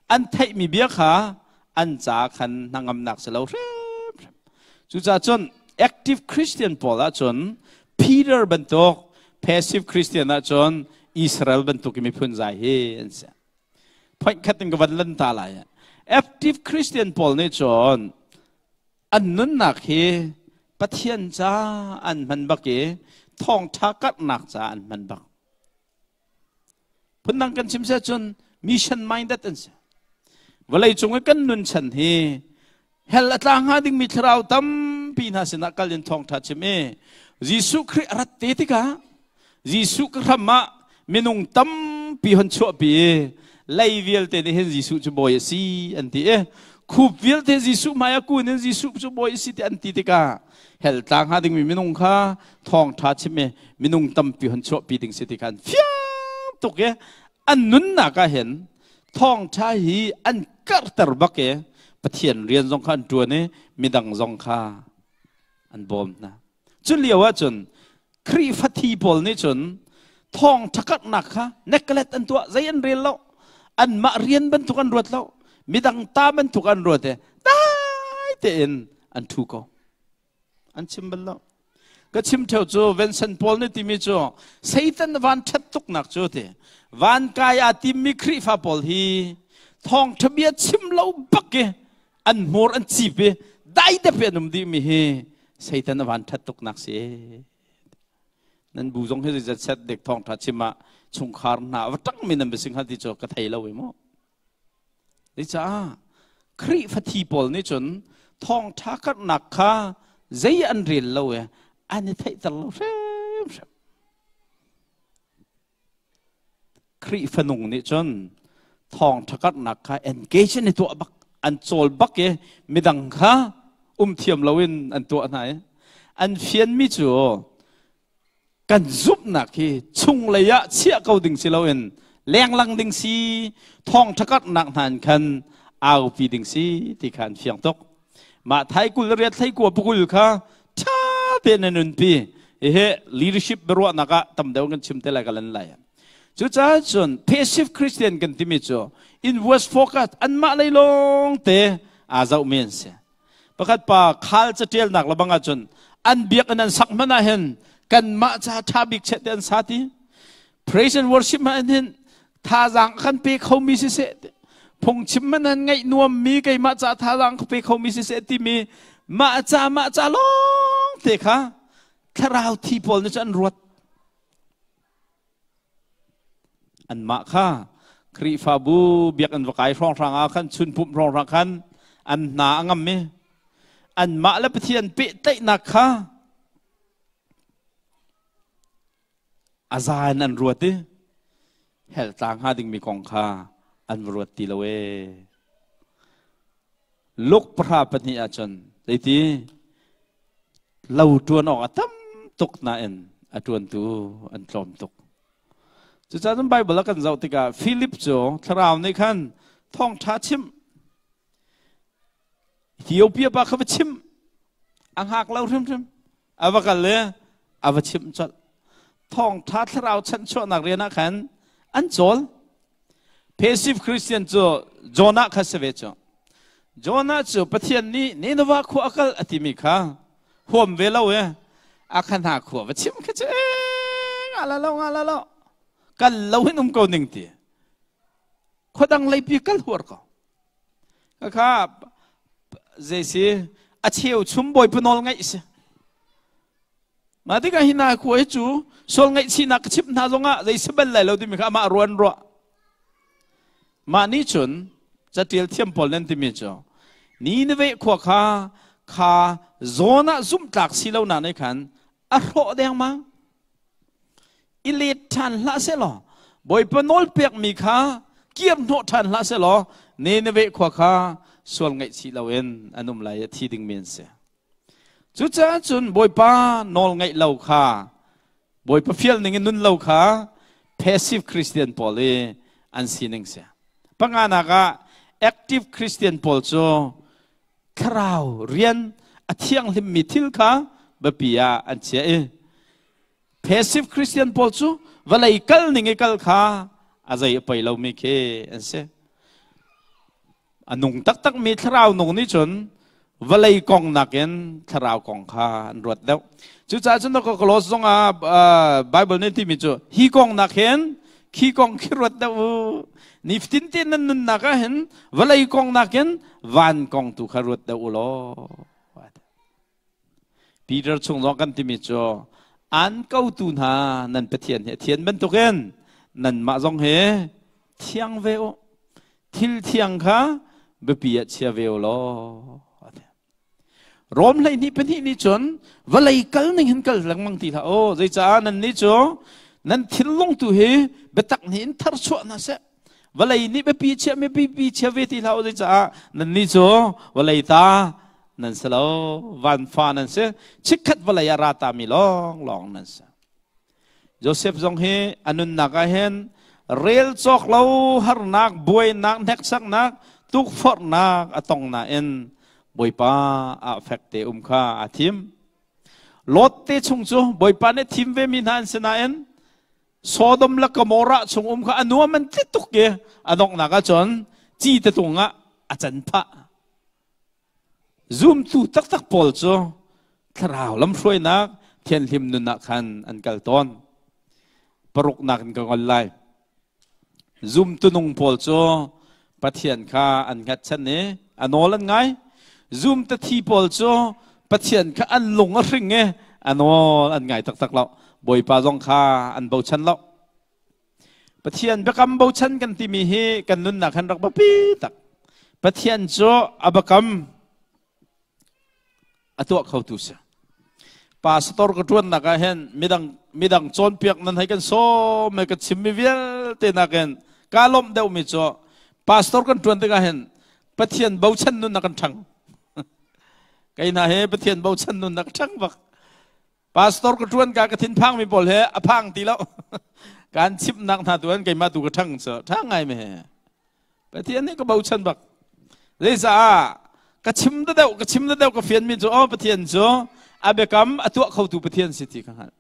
an theihmi bia kha an ca khan hnangamnak si lo hrimhrim. Cucaah cun active Christian pawl ahcun Peter bantuk passive Christian ahcun Israel bantuk i miphun zai hi an si. Point khat in ka van lan ta lai. Active Christian pawl nih cun an nunnak hi Pathian ca an hman bak i thawngṭha karhnak ca an hman bak. Phundang kan chim seh cun mission minded an si. Vawlei cung i kan nun chan hi hell a tla hnga dingmi thlarau tampi hna sinah kal in thawngṭha chim i Jesuh Khrih a rat te tikah Jesuh ka hram ah minung tampi hon chuahpi i lei vialte nih hin Jesuh cu bawi a si an ti i khup vialte Jesuh hmai ah kun in Jesuh cu bawi a si ti an ti tikah hell tla hnga dingmi minung kha thawngṭha chim i minung tampi hon chuahpi ding si ti khan fiang tuk i an nunnak ah hin thawngṭha hi an karhter bak i Pathian rian zong kha an ṭuan i midang zong kha an bawm hna. Cu lio ahcun Khrihfa thi pawl nih cun thawngṭha karhnak kha neglect an tuah, zei an rel lo. Anmah rian bantuk an ruat lo. Midang ta bantuk an ruat i dai tein an ṭhu ko. An chim bal lo. Ka chim theo cu Vincent Paul nih timi cu Satan van ṭhat tuknak cu ti. Van kai aa timmi Khrihfa pawl hi thawngṭha bia chim lo bak i an hmur an cip i dai dep i an um dihmi hi Satan a van ṭhat tuknak si. Nan bu zong hi zeizat set dek thawngṭha chim ah chungkhar hna va ṭangmi nan biasing hal ti cu ka thei lo i mu. Zeicah Khrihfa thi pawl nih cun thawngṭha karhnak kha zei an rel lo i an i theihter lo hrimhrim. Khrihfa nung nih cun thawngṭha karhnak kha engage an i tuah bak, an cawl bak i midang kha um thiam loin an tuah hna i an fianmi cu kan zumhnak hi chunglei ah chiah ko ding si loin lenglang ding si, thawngṭha karhnak hna in khan aupi ding si ti kha an fiang tuk. Mah thai kul riat thlei kua pukul kha ṭha tein an nunpi. Hihi leadership biaruahnak ah tam deuh kan chim te lai ka lan lai. Cucaah cun passive Christian kan timi cu inward focus, anmah lei lawng te aa zohmi an si. Pakhat pa khal catialnak lebang ahcun an biakinn an sak hmanh ah hin kanmah ca ṭha bik cheh te an sa ti. Praise and worship hmanh hin thazaang kan pe khomi siseh, phungchim hmanh an ngaih nuammi keimah ca thazaang ka pe khomi siseh timi mah ca mah ca lawng te kha thlarau thi pawl nih cun an ruat. Anmah kha Khrihfabu biakinn va kai hrawnghrang ah khan, chun pumh hrawnghrang khan an hna a ngam i anmah le Pathian pehtlaihnak kha a za in an ruat i hell tla hnga dingmi kong kha an va ruat ti lo ee. Luke 12 ahcun zeiti lo ṭuan awk a tam tuk nain a ṭuantu an tlawm tuk. Cucaah cun Baibal a kan zoh tikah Philip cu thlarau nih khan thawngṭha chimh, Ethiopia pa kha va chimh, a hngak lo hrimhrim, a va kal i a va chimh colh. Thawngṭha thlarau chanhchuahnak rian ah khan an cawl. Passive Christian cu Jonah kha si ve cu. Jonah cu Pathian nih Nineveh khua a kal a timi kha huam ve lo i a kha hna khua va chim kha cu nga la lo, nga la lo, kal lo hin um ko ning ti, khuadang leipi kal huar ko. Kha zei si a cheu chum bawipa nawl ngaih si. Mah tikah hi hna khua hi cu sual ngaihchihnak ka chimh hna zongah zei si bal lai lo timi kha amah ruan ruah. Mah nih cun catial thiam pawl nan timi cu Nineveh khua kha kha zawn ah zumhtlak si lo na nih khan a hrawh dengmang. I let ṭhan hlah sehlaw, Bawipa nawl pekmi kha kir hnawh ṭhan hlah sehlaw, Nineveh khua kha sual ngaihchih loin an um lai i a thi dingmi an si. Cucaah cun Bawipa nawl ngaih lo kha, Bawipa fial ning in nun lo kha passive Christian pawl i an sining si. Panganak ah active Christian pawl cu thlarau rian a thianghlimmi thil kha biapi ah an chiah i passive Christian pawl cu vawlei kal ning i kal kha a zei a poi lomi khi an si. A nung taktakmi thlarau nung nih cun vawlei kong nakin thlarau kong kha an ruat deuh. Cucaah cun Kolos zong ah Bible nih timi cu hi kong nak hin khi kong khi ruat deuh u. Nifatin te nan nunnak ah hin vawlei kong nakin van kong tu kha ruat deuh u law. Peter chung zong kan timi cu an kotu hna nan Pathian hi a thian bantukin nanmah zong hi thiang ve u. Thil thiang kha. Biapi ah chia ve u law. Rom 12:2 nih cun vawlei kal ning hin kal lengmang ti hlah u. Zeicah nan nih cu nan thinlung tu hi biatak nih in tharchuah hna seh. Vawlei nih biapi chia mi biapi chia ve ti hlah u. Zeicah nan nih cu vawlei ta nan si lo, van fa nan si. Chikkhat vawlei ah ra ta mi lawng lawng nan si. Joseph zong hi a nunnak ah hin rel cawk lo harnak, buainak, hneksaknak, tukforhnak a tong nain Bawipa ah fek te um kha aa thim. Lot te chung cu Bawipa nih thim ve mi hna an si nain Sodom le Gomorrah chung um kha a nuam an ti tuk i a donghnak ahcun ci te tung ah a can phah. Zumtu taktak pawl cu thlarau lamhruainak thianhlim nun ah khan an kal tawn. Paruknak in ka ngol lai. Zumtu nung pawl cu Pathian kha an hngatchan i a nawl an ngai. Zumtu thi pawl cu Pathian kha an lung a hring i a nawl an ngai taktak lo. Bawipa zong kha an bochan lo. Pathian biakam bochan kan timi hi kan nunnak han rak biapi tak. Pathian cu a biakam a tuah khotu si. Pastor ka ṭuannak ah hin midang midang cawnpiak nan hei kan sawm ka chimmi vialte nakin kaa lawmh deuhmi cu pastor kan ṭuan tikah hin Pathian bochan nun na kan ṭhang. Kei hna he Pathian bochan nun na ka ṭhang bak. Pastor ka ṭuan ka ka thinphang mi pawl he a phang ti lo. Kan chimnak hna tu an keimah tu ka ṭhang cu ṭhang ngai me. Pathian nih ka bochan bak. Zeicah ka chim da deuh ka chim da deuh ka fian mi cu aw Pathian cu a biakam a tuah khotu Pathian si ti ka hngalh.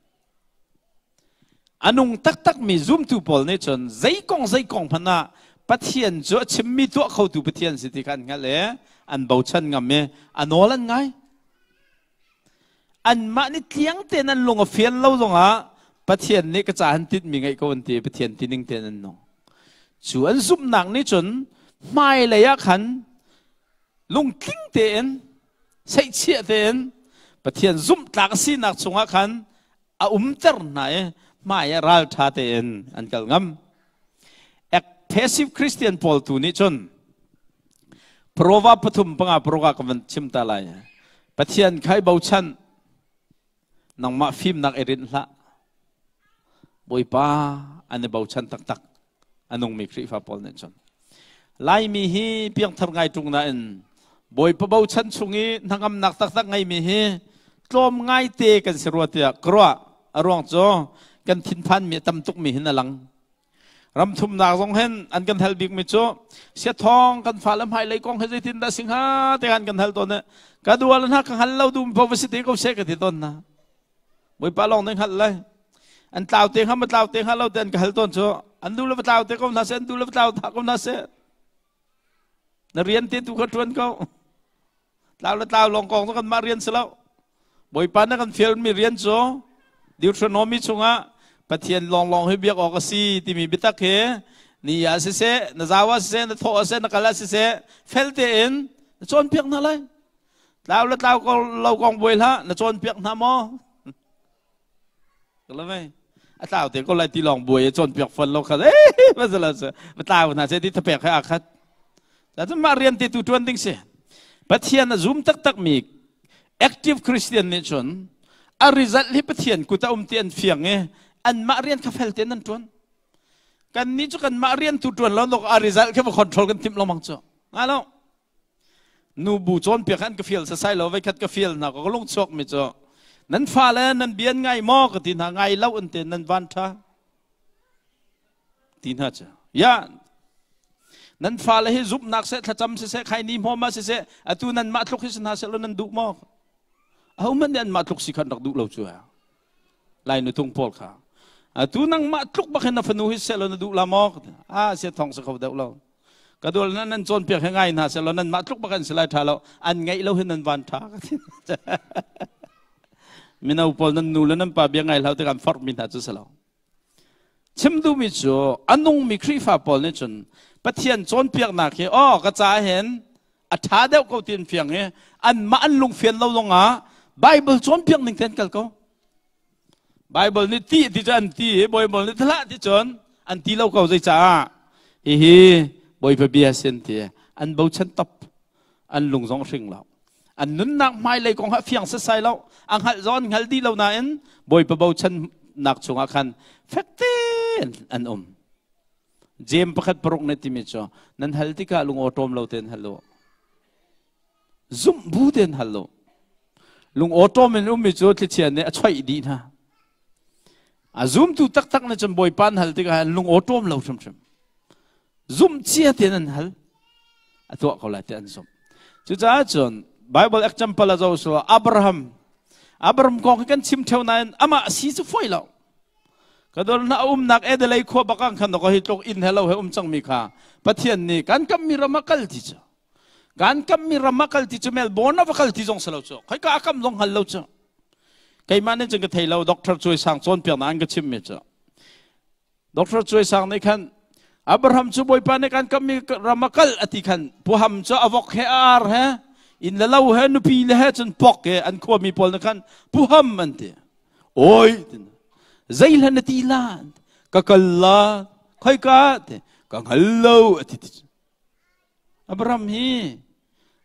A nung taktak mi zumtu pawl nih cun zei kong zei kong hmanh ah Pathian cu a chimmi tuah khotu Pathian si ti kha an hngalh i an bochan ngam i a nawl an ngai. Anmah nih tliang tein an lung a fian lo zongah Pathian nih ka ca han tinhmi ngeih ko an ti Pathian tining tein an nung. Cu an zumhnak nih cun hmailei ah khan lungtling tein seihchiah tein Pathian zumhtlak a sinak chungah khan a umter hna i hmai ah ralṭha tein an kal ngam. Passive Christian pawl tu nih cun Proverb pathum panga paruk ah ka van chim ta lai. Pathian khai bochan nangmah fimnak i rinh hlah. Bawipa an i bochan taktak a nungmi Khrihfa pawl nih cun. Laimi hi piangthar ngai ṭung nain Bawipa bochan chung i hnangamnak taktak ngeimi hi tlawm ngaite kan si rua tiah ka ruah. A ruang cu kan thinphanmi a tam tukmi hin a lang. Ram thumnak zong hin an kan hal bikmi cu siathawng kan fale hmailei kong he zeitin dah si hnga te an kan hal tawn i ka dual hna ka hngal lo dum po va si te ko se ka ti tawn na. Bawipa lawng nih hngalh lai. An tlau te hnga ma tlau te hnga lo te an ka hal tawn cu an du le va tlau te ko hna seh an du le va tlau tha ko hna seh. Na rian te tu kha ṭuan ko. Tlau le tlau lawng kong cu kanmah rian si lo. Bawipa na kan fialmi rian cu Deuteronomy chungah Pathian lawnglawng hi biak awk a si timi biatak hi ni ah siseh, na zau ah siseh, na thawh ah siseh, na kal ah siseh, fel tein na cawnpiak hna lai. Tlau le tlau ko lo kong buai hlah, na cawnpiak hna maw? A tlau te ko lai ti lawng buai cawnpiak fon lo kha eh va tlau hna se ti thapek he aa khat. Cun mah rian te tu tuan ding si. Pathian a zum taktak mi active Christian nih cun a result hi Pathian kut a um ti an fiang i anmah rian kha fel tein an tuan. Kan nih cu kanmah rian tu tuan lo nok a result kha va control kan timh lo mang cu. Nga lo. Nu bu cawnpiak an ka fial sasai lo voi khat ka fial hna ka lung chuak mi cu nan fale nan bian ngai maw ka ti hna ngai lo an ti nan van tha ti hna cu ya nan fale hi zumhnak seh thlacam siseh khaini hmawm ah siseh atu nan mah tluk hi si hna seh lo nan duh maw ahohmanh nih an mah tluk si khan rak duh lo cu lai nutung pawl kha atu nangmah tluk bak hin na fanu hi seh lo na duh la maw a sia thong si kho deuh lo ka dual nan nan cawnpiak he ngai hna seh lo nan mah tluk bak an si lai tha lo an ngeih lo hin nan van tha ka ti mino pawl nan nu le nan pa bia ngai hlau tik an forh mi hna cu si lo Chim duhmi cu a nungmi Khrihfa pawl nih cun Pathian cawnpiaknak hi aw ka ca hin a ṭha deuh ko ti an fiang i anmah an lungfian lo zongah Bible cawnpiak ning tein kal ko. Bible nih ti ti cu an ti i Bible nih hlah ti cun an ti lo ko zei caah hihi Bawipa bia sin ti. An bochan top. An lung zong hring lo. An nunnak hmailei kong ha fiang sasai lo. A hngalh zong an hngal dih lo nain Bawipa bochan nak chungah khan fek tein an um. Jeim 1:6 nih timi cu nan hal tikah lung awṭawm lo tein hal u. Zumh bu tein hal u. Lung awṭawm in ummi cu thlichia nih a choih dih hna. A zumtu taktak nih cun Bawipa an hal tikah an lung awṭawm lo hrimhrim. Zumh cia tein an hal. A tuah ko lai ti an zumh. Cucaah cun Bible example a zoh so Abraham Abraham kong hi kan chim theo nain amah si cu fawi lo. Ka dol na umnak Adelaide khua bakang khan ko hi tluk inn he lo he um cangmi kha Pathian nih kan kammi ram ah kal ti cu kan kammi ram ah kal ti cu Melbourne ah va kal ti zong si lo cu khoika a kam zong hngal lo cu keimah nih cun ka thei lo. Doctor Cuai Sang cawnpiak na an ka chimmi cu Doctor Cuai Sang nih khan Abraham cu Bawipa nih kan kammi ram ah kal ati khan puham cu a vok he a ar he inn le lo he nupi le he cun pok he an khuami pawl nih khan puham an ti. Oi, zeihlan na ti la? Ka kal la. Khoika? Ti ka hngal lo ati ti. Abraham hi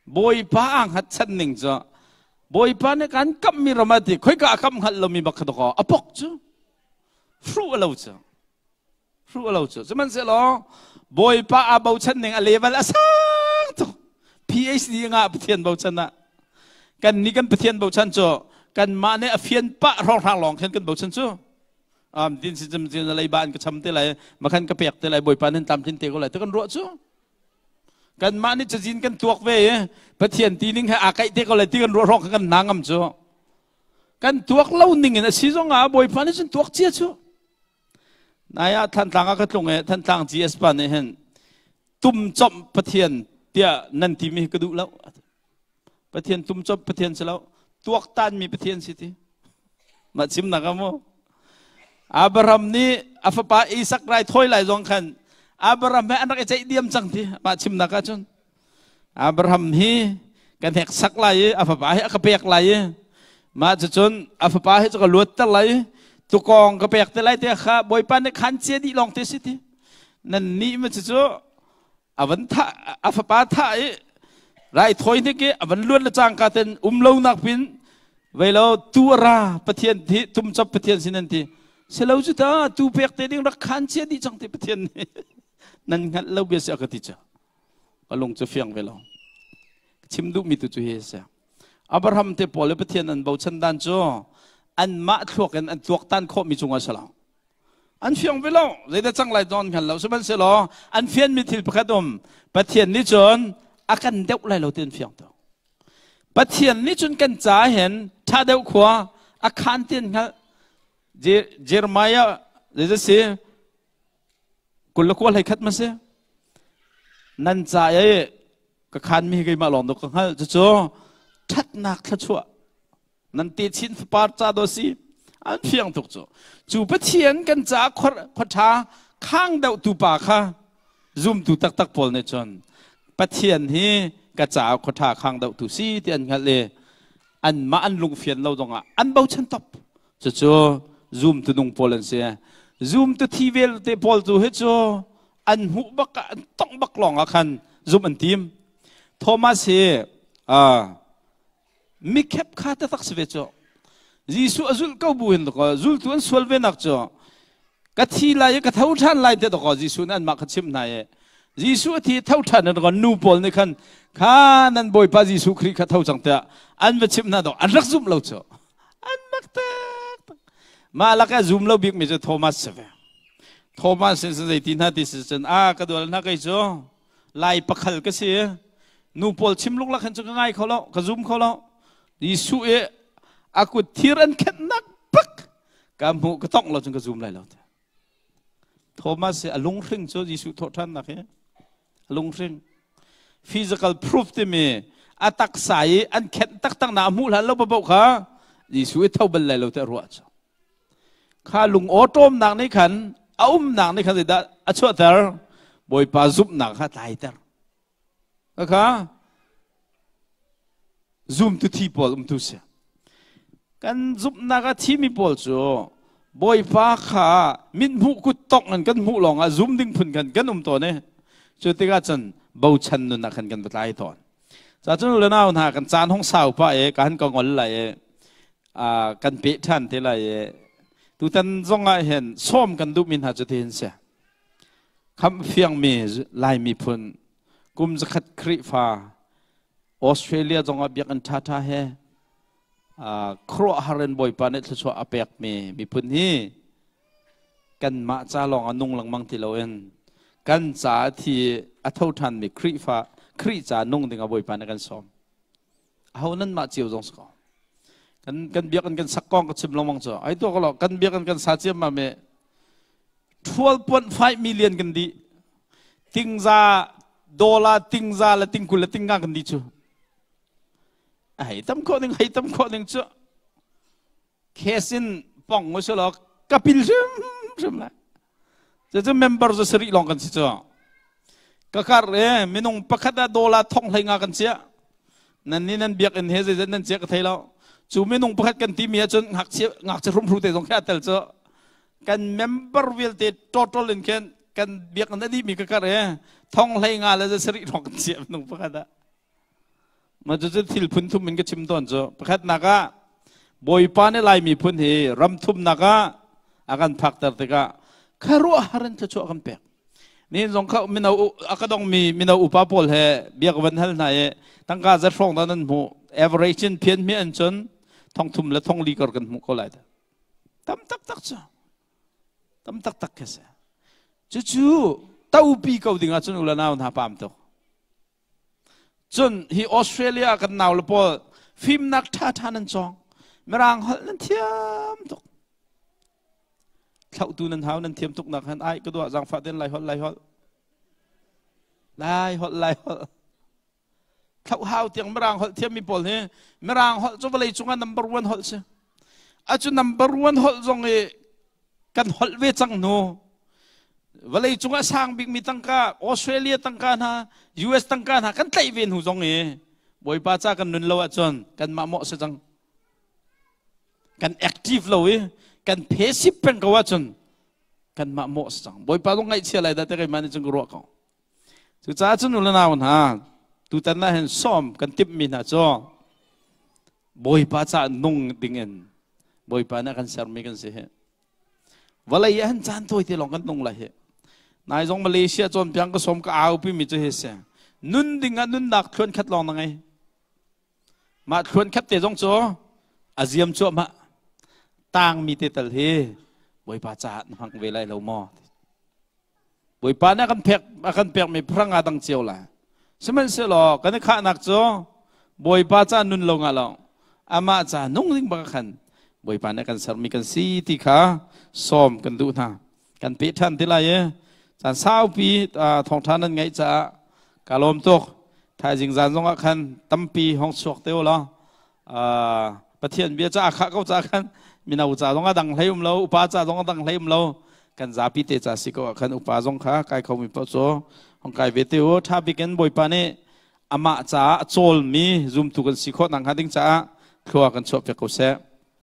Bawipa aa hngatchan ning cu Bawipa nih kan kammi ram ah ti khoika a kam hngalh lomi bak kha dawkaw a pok cu hruh a lo cu hruh a lo cu. Sihmanhsehlaw Bawipa aa bochan ning a level a sang tuk. PhD ngah Pathian bochan ah kan nih kan Pathian bochan cu kanmah nih a fian pah hrawnghrang lawng khan kan bochan cu din si cim cim leiba an ka cham te lai makhan ka pek te lai, Bawipa nan tlamtlin te ko lai te kan ruah cu. Kanmah nih cazin kan tuak ve i Pathian ti ning he aa kaih te ko lai ti kan ruah hrawng kan hna ngam cu. Kan tuak lo ning in a si zong ah Bawipa nih cun tuak cia cu. Nai ah Thantlang ah ka tlung i Thantlang GS pa nih hin tum chomh Pathian tiah nan timi hi ka duh lo. Pathian tum chomh Pathian si lo, tuaktanmi Pathian si ti. Mah chimnak ah mu. Abraham nih a fapa Isak rai thawi lai zong khan Abraham he an rak i ceih diam cang ti mah chimnak ah cun. Abraham hi kan hek sak lai i a fapa hi a ka pek lai i mah cucun a fapa hi cu ka luatter lai i tukawng ka pek te lai te kha Bawipa nih khan cia dih lawng te si ti. Nan nih ma cucu a van thah, a fapa thah i rai thawi hnik i a van luat le cangka ten um lo nak pin vei lo tu a ra Pathian thi tum chap Pathian sin an ti selo cu ta tu pek te ding rak khan cia dih cang ti Pathian nih nan hngalh lo bia si a ka ti cu. Ka lung cu fiang ve lo. Chim duhmi tu cu hi a si. Abraham te pawl le Pathian an bochan dan cu anmah thluak in an tuaktan khawhmi cungah si lo. An fiang ve lo. Zeidah cang lai don hngal lo. Sihmanhsehlaw an fianmi thil pakhat um. Pathian nih cun a kan deuh lai lo ti an fiang to. Pathian nih cun kan ca hin ṭha deuh khua a khan ti an hngalh. Jeremiah zeidah si 29 ma si? Nan ca i ka khanmi hi keimah lawng dok ka hngalh, cucu ṭhatnak thluachuah nan te chin fapar ca do si. An fiang tuk cu. Cu Pathian kan ca khua ṭha khang deuh tu pa kha zumtu taktak pawl nih cun Pathian hi ka ca khua ṭha khang deuh tu si ti an hngalh i anmah an lungfian lo zongah an bochan top. Cucu zumtu nung pawl an si. Zumtu thi vialte pawl tu hi cu an hmuh bak ah, an tongh bak lawng ah khan zumh an tim. Thomas hi mikhep kha taktak si ve cu. Jesuh a zulh ko bu hin ko zultu an sual ve nak cu ka thi lai i ka tho ṭhan lai te ko Jesuh nih anmah kha chimh hna i Jesuh a thi tho ṭhan in ko nu pawl nih khan kha nan Bawipa Jesuh Khrih kha tho cang tiah an va chimh hna dawh an rak zumh lo cu. An mak tak. Mah lak ah zum lo bik mi cu Thomas si ve. Thomas sin zei ti hna ti si cun a ka dual hna kei cu lai pakhal ka si, nu pawl chim luklak hin cu ka ngai kho lo, ka zum kho lo. Jesuh i a kut thir an khenhnak bak ka hmuh ka tongh lo cun ka zum lai lo. Thomas hi a lunghring cu Jesuh thawhṭhannak hi a lunghring. Physical proof timi a taksa i an khenh taktak na a hmuh hlan lo paoh kha Jesuh i tho bal lai lo ti a ruah cu. Kha lung awṭawmnak nih khan a umnak nih khan zeidah a chuahter? Bawipa zumhnak kha tlaiter. Kha zumtu thi pawl umtu si. Kan zumhnak a thimi pawl cu Bawipa kha mithmuh kut tongh in kan hmuh lawngah zum ding phun khan kan um tawn i cu tikah cun Bochan nun ah khan kan va tlai tawn. Ca cun le nau hna, kan caan hong sau pa e, ka han ka ngol lai e, kan pe ṭhan te lai e. Tutan zong ah hin sawm kan duh mi hna cu ti hin si. Kham fiang mi Lai miphun kum zakhat Khrihfa Australia zong ah biakinn ṭhaṭha he khuaruahhar in Bawipa nih thluachuah a pekmi miphun hi kanmah ca lawng a nung lengmang ti loin kan ca thi a tho ṭhanmi Khrihfa Khrih ca nung ding ah Bawipa nih kan sawm. Aho nan mah cio zong si ko. Kan biakinn kan sak kong ka chim lengmang cu. Ai tuah ko kan biakinn kan sa ciam ma me 12.5 million kan di. Tingza dollar tingza le tingkul le tinga kan di cu. Hei tam khawh ding, hei tam khawh ding cu cash in pong u selaw ka pil hrimhrim lai. Cucu member cu sarih lawng kan si cu. Ka kar e minung pakhat ah dollar thong hlei nga kan chiah. Nan ni nan biakinn he zeizat nan chiah ka thei lo. Cu minung pakhat kan timi ahcun ngakchia ngakchia hrumhru te zong khi aa tel cu. Kan member vialte total in khin kan biakinn a dihmi ka kar e thong hlei nga le sarih lawng kan chiah minung pakhat ah. Mah cucu thil phun thum in ka chim tawn cu. Pakhatnak ah, Bawipa nih Lai miphun hi ram thumnak ah a kan phakter tikah khuaruahhar in thluachuah kan pek. Nihin zong kha mino a ka dongmi mino upa pawl he bia ka van hal hna i tangka zat hrawng dah nan hmuh? Average in phian hmiah in cun thong thum le thong li kar kan hmuh ko lai. Tam taktak cu. Tam taktak khi si. Cucu topi ko ding ahcun u le nau hna paam tuk. Cun hi Australia kan nau le pawl fimnak ṭhaṭha nan cawng. Mirang holh nan thiam tuk. Thlauhtu nan hau, nan thiam tuk nak han ai ka duah zaangfah den lai holh lai holh. Lai holh lai holh. Thlauh hau tiang Mirang holh thiammi pawl hi Mirang holh cu vawlei cungah number one holh si. Acu number one holh zong i kan holh ve cang hnu vawlei cungah sang bikmi tangka, Australia tangka hna, US tangka hna kan tlaih ve hnu zong i Bawipa ca kan nun lo ahcun kanmah mawh si cang. Kan active lo i kan passive peng ko ahcun kanmah mawh si cang. Bawipa zong ngaihchia lai dah te keimah nih cun ka ruah ko. Cucaah cun u le nau hna, tutan ah hin sawm kan timhmi hna cu Bawipa caah nung dingin Bawipa nih a kan sermi kan si hi. Vawlei ah hin caan tawi te lawng kan nung lai hi. Nai zong Malaysia cawnpiang ka sawm ka aupi mi cu hi si. Nun ding ah nunnak thluan khat lawng na ngei. Mah thluan khat te zong cu a ziam cuahmah. Tangmi te tal hi Bawipa caah na hmang ve lai lo maw? Bawipa nih a kan pekmi phrang aa dang cio lai. Sihmanhsehlaw kan i khahnak cu Bawipa ca nun lo ngah lo, amah ca nung ding bak khan Bawipa nih a kan sermi kan si ti kha sawm kan duh hna. Kan peh ṭhan ti lai i caan saupi thawngṭha nan ngaih caah ka lawm tuk. Thaizing zan zongah khan tampi hong chuak te u law Pathian bia ca khah ko ca khan mino ca zong a dang hlei um lo, upa ca zong a dang hlei um lo, kan zapi te ca si ko ah khan upa zong kha kai kho mi paoh cu hong kai ve te u. Tha bik in Bawipa nih amah caah a cawlmi zumtu kan si khawh nakhnga ding caah thlua kan chuah piak ko seh.